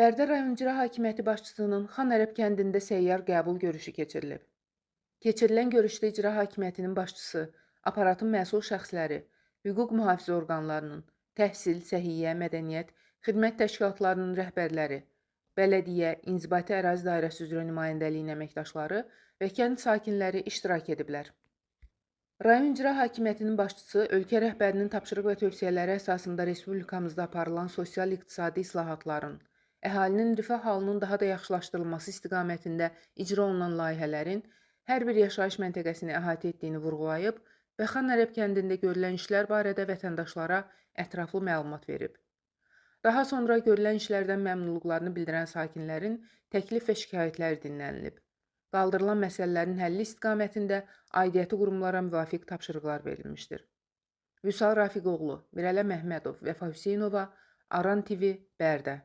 Bərdə rayon İcra Hakimiyyəti başçısının Xanərəb kəndində səyyar qəbul görüşü keçirilib. Keçirilən görüşdə İcra Hakimiyyətinin başçısı, aparatın məsul şəxsləri, hüquq mühafizə orqanlarının, təhsil, səhiyyə, mədəniyyət, xidmət təşkilatlarının rəhbərləri, bələdiyyə, inzibati ərazi dairəsi üzrə nümayəndəliyin əməkdaşları və kənd sakinləri iştirak ediblər. Rayon İcra Hakimiyyətinin başçısı ölkə rəhbərinin tapşırıq və tövsiyələri əsasında respublikamızda aparılan sosial-iqtisadi islahatların, əhalinin rifah halının daha da yaxşılaşdırılması istiqamətində icra olunan layihələrin hər bir yaşayış məntəqəsini əhatə etdiyini vurğulayıb və Xanərəb kəndində görülən işlər barədə vətəndaşlara ətraflı məlumat verib. Daha sonra görülən işlərdən məmnunluqlarını bildirən sakinlərin təklif və şikayətləri dinlənilib. Qaldırılan məsələlərin həlli istiqamətində aidiyyəti qurumlara müvafiq tapşırıqlar verilmişdir. Vüsal Rafiqoğlu, Mirələ Məhmədov, Vəfa Hüseynova, Aran TV, Bərdə.